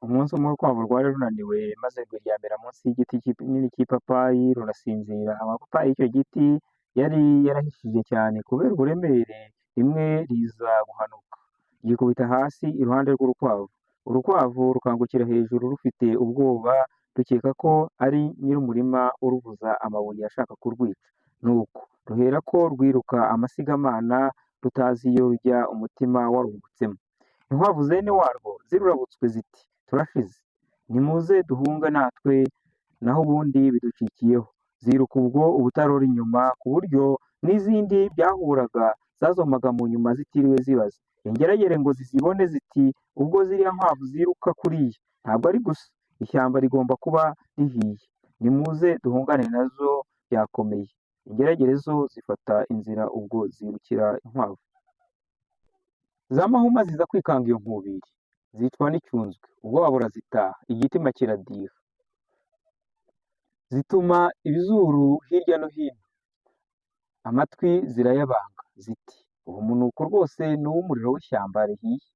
Umunsi umwe urukwavu rwari runaniwe maze rwiryamira munsi y'igiti kinini cy'ipapayi rurasinzira. Amapapayi y'icyo giti yari yarahishije cyane kubera uburemere, rimwe riza guhanuka ryikubita hasi iruhande rw'urukwavu. Urukwavu rukangukira hejuru rufite ubwoba, rukeka ko ari nyir'umurima uruvuza amabuye ashaka kurwica. Nuko ruherako rwiruka amasigamana rutazi iyo rujya, umutima waruhubutsemo. Inkwavu zene warwo zirurabutswe ziti: "Turashize, nimuze duhunge natwe, naho ubundi biducikiyeho." Ziruka ubwo ubutarora inyuma, ku buryo n'izindi byahuraga zazomaga mu nyuma zitiriwe zibaza. Ingeragere ngo zizibone ziti: "Ubwo ziriya nkwavu ziruka kuriya, ntabwo ari gusa, ishyamba rigomba kuba rihiye, nimuze duhungane na zo byakomeye." Ingeragere zo zifata inzira ubwo zirukira inkwavu. Za mahuma ziza kwikanga iyo nkubiri, zicwa n'icyunzwe, ubwoba burazitaha, igitima kiradiha. Zituma ibizuru hirya no hino, amatwi zirayabanga, ziti: "Uwo munuko rwose ni uw'umuriro w'ishyamba rihiye,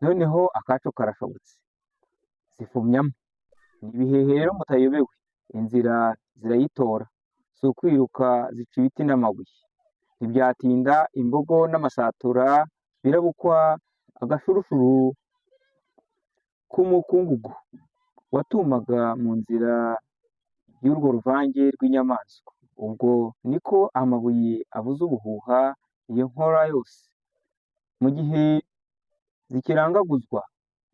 noneho akacu karashobotse." Zifumyamo. Ni ibihehe rero mutayobewe, inzira zirayitora, si ukwiruka zica ibiti n'amabuye. Ntibyatinda imbogo n'amasatura birabukwa agashurushuru k'umukungugu watumaga mu nzira y'urwo ruvange rw'inyamaswa. Ubwo niko amabuye avuza ubuhuha iyo nkora yose. Mu gihe zikirangaguzwa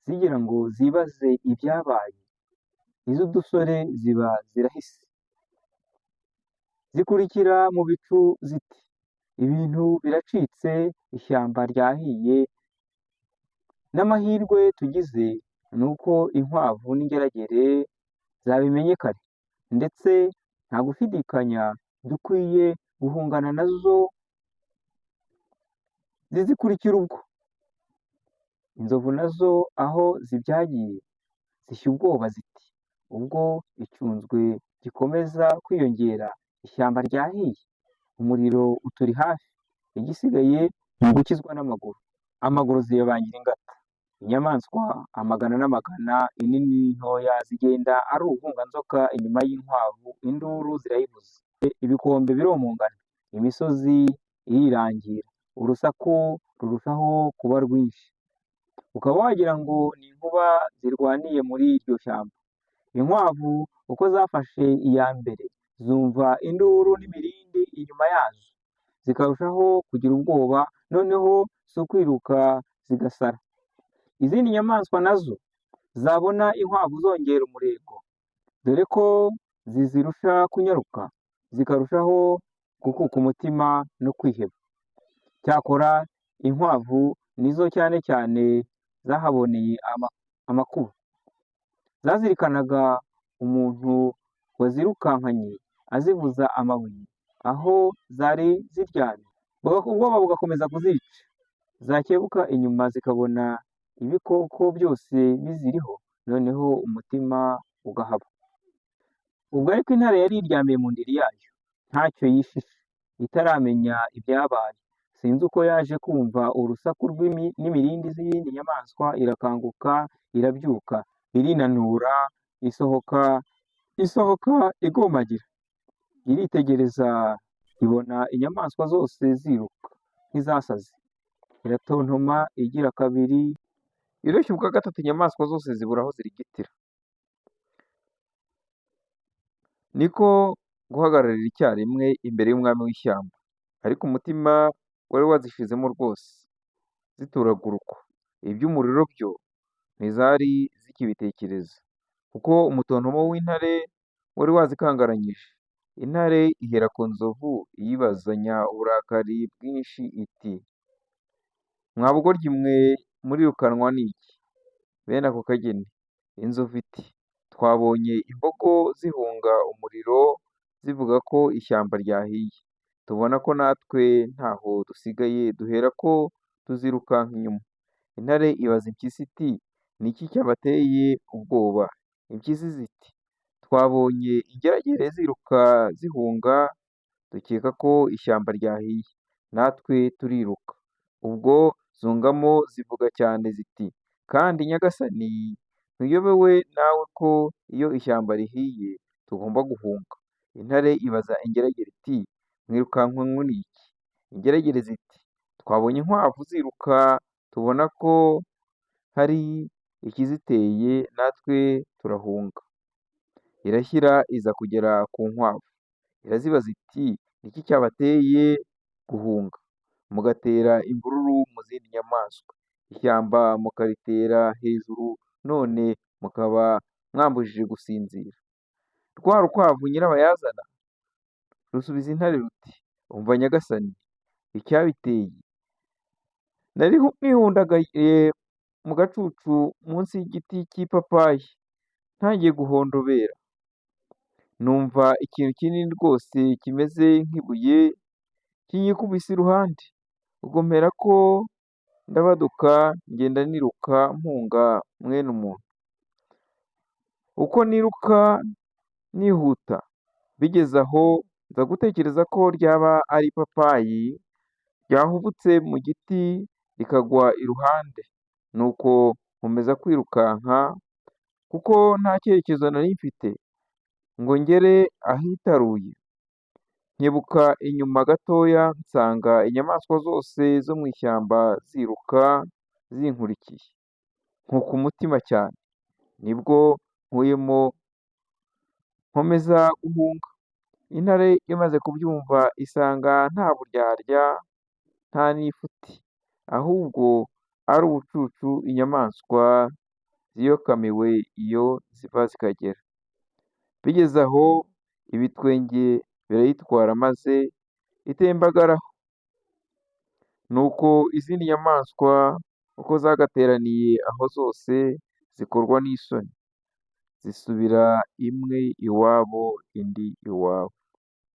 zigira ngo zibaze ibyabaye, iz'udusore ziba zirahise. Zikurikira mu bicu ziti: "Ibintu biracitse, ishyamba ryahiye, n'amahirwe tugize ni uko inkwavu n'ingeragere zabimenye kare, ndetse nta gushidikanya dukwiye guhungana na zo zizikurikira ubwo." Inzovu na zo aho zibyagiye zishya ubwoba ziti: "Ubwo icyunzwe gikomeza kwiyongera, ishyamba ryahiye, umuriro uturi hafi, igisigaye ni ugukizwa n'amaguru." Amaguru ziyabangira ingata. Inyamaswa amagana n'amagana, inini n'intoya, zigenda ari uruvunganzoka inyuma y'inkwavu, induru zirayivuza. Ibikombe biromongana, imisozi irirangira, urusaku rurushaho kuba rwinshi. Ukaba wagira ngo ni inkuba zirwaniye muri iryo shyamba. Inkwavu uko zafashe iya mbere zumva induru n'imirindi inyuma yazo, zikarushaho kugira ubwoba, noneho si ukwiruka zigasara. Izindi nyamaswa na zo zabona inkwavu zongera umurego, dore ko zizirusha kunyaruka, zikarushaho gukuka umutima no kwiheba. Cyakora inkwavu ni zo cyane cyane zahaboneye amakuba. Zazirikanaga umuntu wazirukankanye azivuza amabuye aho zari ziryamye, ubwoba bugakomeza kuzica. Zakebuka inyuma zikabona ibikoko byose biziriho, noneho umutima ugahaba. Ubwo ariko intare yari iryamiye mu ndiri yayo, ntacyo yishisha, itaramenya ibyabaye. Sinzi uko yaje kumva urusaku n'imirindi z'iyindi nyamaswa, irakanguka, irabyuka, irinanura, isohoka igomagira. Iritegereza ibona inyamaswa zose ziruka nk'izasaze. Iratontoma igira kabiri, iroshya ubwa gatatu inyamaswa zose zibura aho zirigitira. Niko guhagararira icyarimwe imbere y'umwami w'ishyamba. Ariko umutima wari wazishizemo rwose, zituragurukwa. Iby'umuriro byo ntizari zikibitekereza, kuko umutontomo w'intare wari wazikangaranyije. Intare ihera ku nzovu iyibazanya uburakari bwinshi iti: "Mwa bugoryi mwe murirukanwa n'iki bene ako kageni?" Inzovu iti: "Twabonye imbogo zihunga umuriro zivuga ko ishyamba ryahiye, tubona ko natwe ntaho dusigaye duherako tuzirukanka inyuma." Intare ibaza impyisi iti: "Ni iki cyabateye ubwoba?" Impyisi ziti: "Twabonye ingeragere ziruka zihunga, dukeka ko ishyamba ryahiye, natwe turiruka." Ubwo zungamo zivuga cyane ziti: Kandi nyagasani, ntuyobewe nawe ko iyo ishyamba rihiye tugomba guhunga." Intare ibaza ingeragere iti: "Mwirukankanywe n'iki?" Ingeragere ziti: "Twabonye inkwavu ziruka tubona ko hari ikiziteye natwe turahunga." Irashyira iza kugera ku nkwavu, irazibaza iti: "Ni iki cyabateye guhunga, mugatera imvururu mu zindi nyamaswa, ishyamba mukaritera hejuru none mukaba mwambujije gusinzira?" Rwa rukwavu nyirabayazana rusubiza intare ruti: "Umva nyagasani, icyabiteye, nari nihundagaye mu gacucu munsi y'igiti cy'ipapayi, ntangiye guhondobera, numva ikintu kinini rwose kimeze nk'ibuye kinyikubise iruhande, ubwo mperako ndabaduka ngenda niruka mpunga mwene umuntu. Uko niruka nihuta, bigeze aho nza gutekereza ko ryaba ari ipapayi ryahubutse mu giti rikagwa iruhande, nuko nkomeza kwirukanka kuko nta cyerekezo nari mfite ngo ngere ahitaruye. Nkebuka inyuma gatoya nsanga inyamaswa zose zo mu ishyamba ziruka zinkurikiye, nkuka umutima cyane, nibwo nkuyemo nkomeza guhunga." Intare imaze kubyumva isanga nta buryarya nta n'ifuti, ahubwo ari ubucucu inyamaswa ziyokamiwe iyo ziva zikagera. Bigeze aho ibitwenge birayitwara maze itembagara aho. Nuko izindi nyamaswa uko zagateraniye aho zose zikorwa n'isoni, zisubira imwe iwabo indi iwabo.